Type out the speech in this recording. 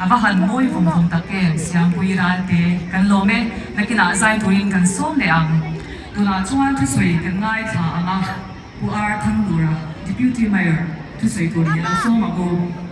A va han mawi vawng vawng tak em, Siangpui Ralte kan lawm e, nakinah zai turin kan sawm leh ang. Tunah chuan thusawi kan ngaithla ang a, Pu Ar Thanglura, Deputy Mayor, thusawi tur hi lo sawm ang u.